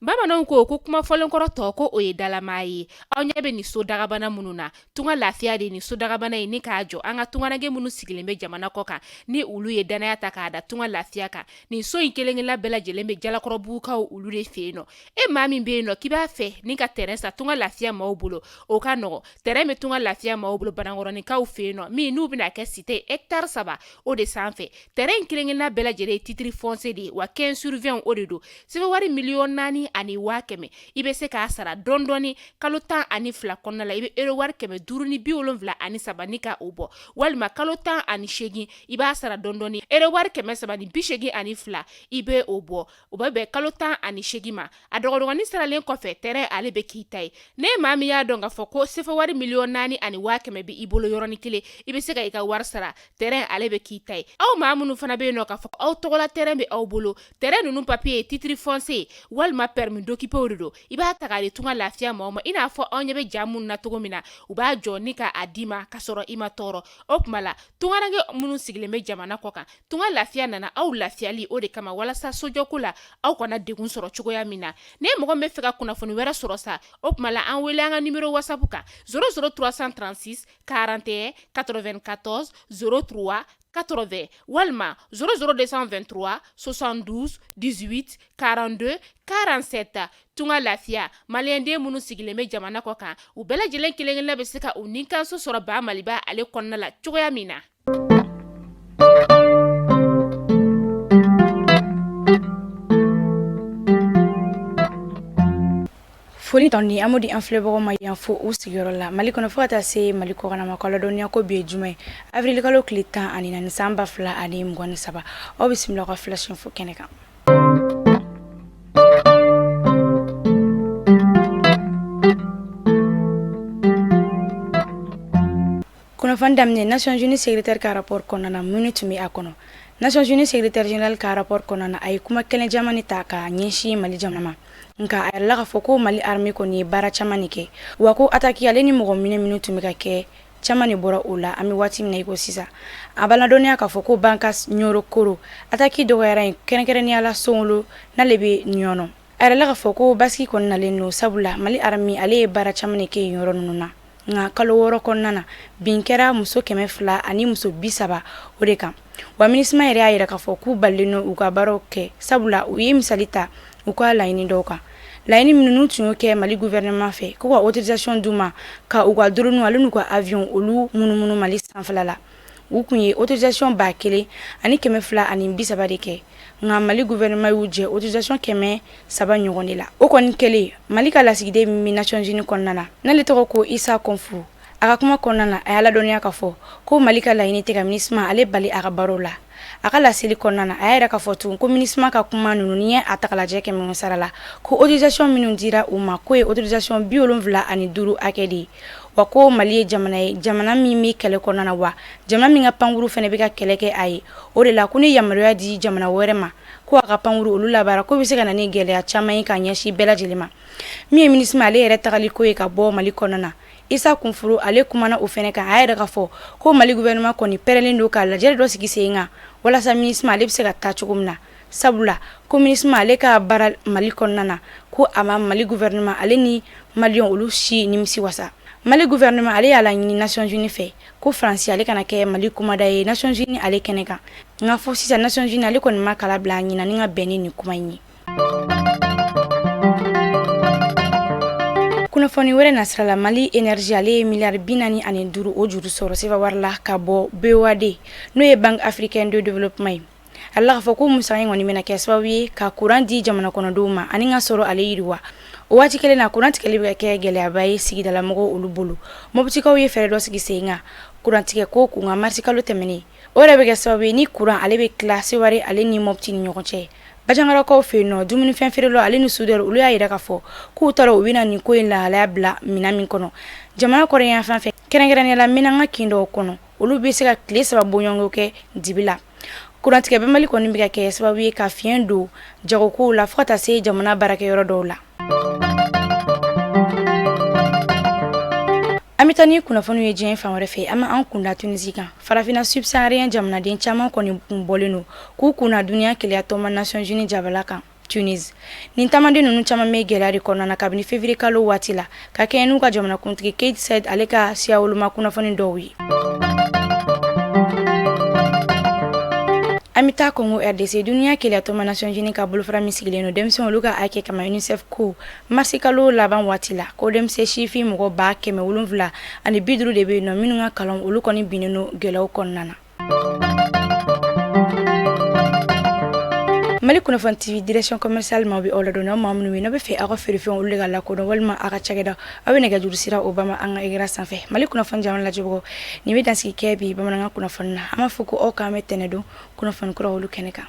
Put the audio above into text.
Bamananw ko kuma fɔlenkɔrɔ tɔ ko o ye dalama ye. Aw ɲɛ bɛ nin so dagabana minnu na, Tunga Lafiya de nin so dagabana in ni k'a jɔ. An ka tungaranke minnu sigilen bɛ jamana kɔ kan, ni olu ye dannaya ta k'a da Tunga Lafiya kan, nin so in kelenkelenna bɛɛ lajɛlen bɛ Jalakɔrɔbugukaw olu de fɛ yen nɔ. E maa min bɛ yen nɔ k'i b'a fɛ ni ka terrain san Tunga Lafiya maaw bolo, o ka nɔgɔ. Terrain bɛ Tunga Lafiya maaw bolo Banankɔrɔninkaw fɛ yen nɔ, min n'u bɛna kɛ cité hectare 3 o de sanfɛ. Terrain in kelenkelenna bɛɛ lajɛlen ye titre foncier de ye, wa 15 sur 20 o de don. CFA wari 4,100,000, i bɛ se k'a sara dɔɔni dɔɔni kalo 12 kɔnɔna la. I bɛ euro wari 573 ni ka o bɔ, walima kalo 18 i b'a sara dɔɔni dɔɔni, euro wari 382 i bɛ o bɔ. O bɛ bɛn kalo 18 ma. A dɔgɔdɔgɔnin saralen kɔfɛ, terrain ale bɛ k'i ta ye. Ne maa min y'a dɔn k'a fɔ ko CFA wari 4,100,000 bɛ i bolo yɔrɔnin kelen, i bɛ se ka i ka wari sara, terrain ale bɛ k'i ta ye. Aw maa minnu fana bɛ yen nɔ k'a fɔ aw tɔgɔla terrain bɛ aw bolo, terrain ninnu papier ye titre foncier walima permis d'occuper de don, i b'a ta k'a di Tunga Lafiya maaw ma. I n'a fɔ aw ɲɛ bɛ ja minnu na cogo min na, u b'a jɔ ni k'a d'i ma ka sɔrɔ i ma tɔɔrɔ. O tuma la, tungaranke minnu sigilen bɛ jamana kɔ kan, Tunga Lafiya nana aw lafiyali o de kama, walasa sojɔko la aw kana degun sɔrɔ cogoya min na. Ni mɔgɔ min bɛ fɛ ka kunnafoni wɛrɛ sɔrɔ sa, o tuma la an wele an ka numéro WhatsApp kan 00 336 41 94 03 80 walima 00 223 72 18 42 47. Tunga Lafiya, maliyɛnden minnu sigilen bɛ jamana kɔ kan, u bɛɛ lajɛlen kelen-kelenna bɛ se ka u nikanso sɔrɔ ba Maliba ale kɔnɔna la cogoya min na. Foli tɔni an di an filɛbagaw ma yan fo u sigiyɔrɔ la Mali kɔnɔ fo ka taa se Mali kɔkan ma, k'aw ladɔnniya ko bi ye juma ye, awirilikalo tile 14 san 2023. Aw bisimila ka Flash Info kɛnɛ kan. Kunnafoni daminɛ, Nations Unies secrétaire ka rapport kɔnɔna na, mun tun bɛ a kɔnɔ? Nations Unies secrétaire général ka rapport kɔnɔna na, a ye kuma kɛlɛ caman ta ka ɲɛsin Mali jamana ma. Nka a yirala k'a fɔ ko Mali armée kɔni ye baara caman de kɛ, wa ko attaque ale ni mɔgɔ minɛ minnu tun bɛ ka kɛ, caman de bɔra o la. An bɛ waati min na i ko sisan, a b'a ladɔnniya k'a fɔ ko Bankass, Ɲɔrɔ, Koro, attaque dɔgɔyara yen, kɛrɛnkɛrɛnnenya la Songolo n'ale bɛ Ɲɔnɔ. A yirala k'a fɔ ko basigi kɔni nalen don, sabula Mali armée ale ye baara caman de kɛ yen yɔrɔ ninnu na. Nka kalo 6 kɔnɔna na, bin kɛra muso 200 ani muso 30 o de kan. Wa MINUSMA yɛrɛ y'a yira k'a fɔ k'u balilen don u ka baaraw kɛ, sabula u ye misali ta u ka laɲini dɔw kan, laɲini minnu tun y'o kɛ Mali gouvernement fɛ, ko ka autorisation d'u ma ka u ka drone ale n'u ka avion olu munumunu Mali sanfɛla la. U tun ye autorisation 1230 de kɛ, nka Mali gouvernement y'u jɛ autorisation 300 ɲɔgɔn de la. O kɔni kɛlen, Mali ka lasigiden min bɛ Nations Unies kɔnɔna na, n'ale tɔgɔ ko Isa Konfuru, a ka kuma kɔnɔna na, a y'a ladɔnniya k'a fɔ ko Mali ka laɲini tɛ ka MINUSMA ale bali a ka baaraw la. A ka laseli kɔnɔna na, a y'a yira k'a fɔ tun ko MINUSMA ka kuma ninnu, n'i ye a ta k'a lajɛ kɛmɛ sara la, ko autorisation minnu dira u ma, k'o ye autorisation 75 hakɛ de ye. Wa ko Mali ye jamana ye, jamana min bɛ kɛlɛ kɔnɔna na, wa jamana min ka pankuru fana bɛ ka kɛlɛ kɛ a ye. O de la ko ni yamaruya di jamana wɛrɛ ma ko a ka pankuru olu labaara, ko bɛ se ka na ni gɛlɛya caman ye ka ɲɛsin bɛɛ lajɛlen ma. Min ye MINUSMA ale yɛrɛ tagali ko ye ka bɔ Mali kɔnɔna na, Isa Konfuru ale kumana o fana kan. A y'a yira k'a fɔ ko Mali gouvernement kɔni pɛrɛlen don ka lajɛrɛ dɔ sigi sen kan walasa MINUSMA ale bɛ se ka taa cogo min na, sabula ko MINUSMA ale ka baara Mali kɔnɔna na, ko a ma Mali gouvernement ale ni maliyɛn olu si nimisi wasa. Mali gouvernement ale y'a laɲini Nations Unies fɛ ko Faransi ale kana kɛ Mali kumada ye Nations Unies ale kɛnɛ kan. Nka fo sisan, Nations Unies ale kɔni ma kala bila ɲinan ni ka bɛn ni nin kuma in ye. Kunnafoni wɛrɛ nasira la, Mali Énergie ale ye miliyari 45 o juru sɔrɔ sefa wari la ka bɔ BOAD, n'o ye Banque africaine de développement ye. A la k'a fɔ ko musaka in kɔni bɛna kɛ sababu ye ka kuran di jamana kɔnɔdenw ma ani ka sɔrɔ ale yiriwa. O waati kelen na, kuran tigɛli bɛ kɛ gɛlɛyaba ye sigidalamɔgɔw olu bolo. Moptikaw ye fɛɛrɛ dɔ sigi sen kan kurantigɛ ko kun kan marisikalo tɛmɛnen. O yɛrɛ bɛ kɛ sababu ye ni kuran ale bɛ tila Seware ale ni Mopti ni ɲɔgɔn cɛ. Bajangarakaw fɛ yen nɔ, dumunifɛn feerelaw ale ni soudeur olu y'a yira k'a fɔ k'u taara u bɛna nin ko in lahalaya bila minɛn min kɔnɔ jamana kɔrɔn yanfan fɛ, kɛrɛnkɛrɛnnenya la Menaka kin dɔw kɔnɔ, olu bɛ se ka tile 3 bɔɲɔgɔnko kɛ dibi la. Kurantigɛ bɛnbali kɔni bɛ ka kɛ sababu ye ka fiɲɛ don jagokow la fo ka taa se jamana baarakɛyɔrɔ dɔw la. An bɛ taa ni kunnafoniw ye diɲɛ fan wɛrɛ fɛ. An bɛ an kunda Tunisie kan. Farafinna subsaharien jamanaden caman kɔni kun bɔlen don k'u kunna duniya kelenya tɔnba Nations Unies jabala kan. Tunis. Nin taamaden ninnu caman bɛ gɛlɛya de kɔnɔna na kabini février kalo waati la, ka kɛɲɛ n'u ka jamanakuntigi Kais Saied ale ka siyawoloma kunnafoni dɔw ye. An bɛ taa Congo RDC, duniya kelenyatɔnba Nations Unies ka bolofara min sigilen don denmisɛnw olu ka hakɛ kama, UNICEF, ko marisi kalo laban waati la, ko denmisɛn sifin mɔgɔ 750 de bɛ yen nɔ minnu ka kalan olu kɔni binnen don gɛlɛyaw kɔnɔna na. Mali Kunnafoni TV direction commerciale maaw bɛ aw ladɔnniya, maa minnu bɛ n'aw bɛ fɛ aw ka feerefɛnw olu de ka lakodɔn walima aw ka cakɛda, aw bɛ nɛgɛjuru sira o bama an ka écran sanfɛ. Mali Kunnafoni jama lajɛbagaw, nin bɛ dansigi kɛ bi bamanankan kunnafoni na. An b'a fɔ ko aw k'an bɛn tɛnɛndon kunnafoni kura olu kɛnɛ kan.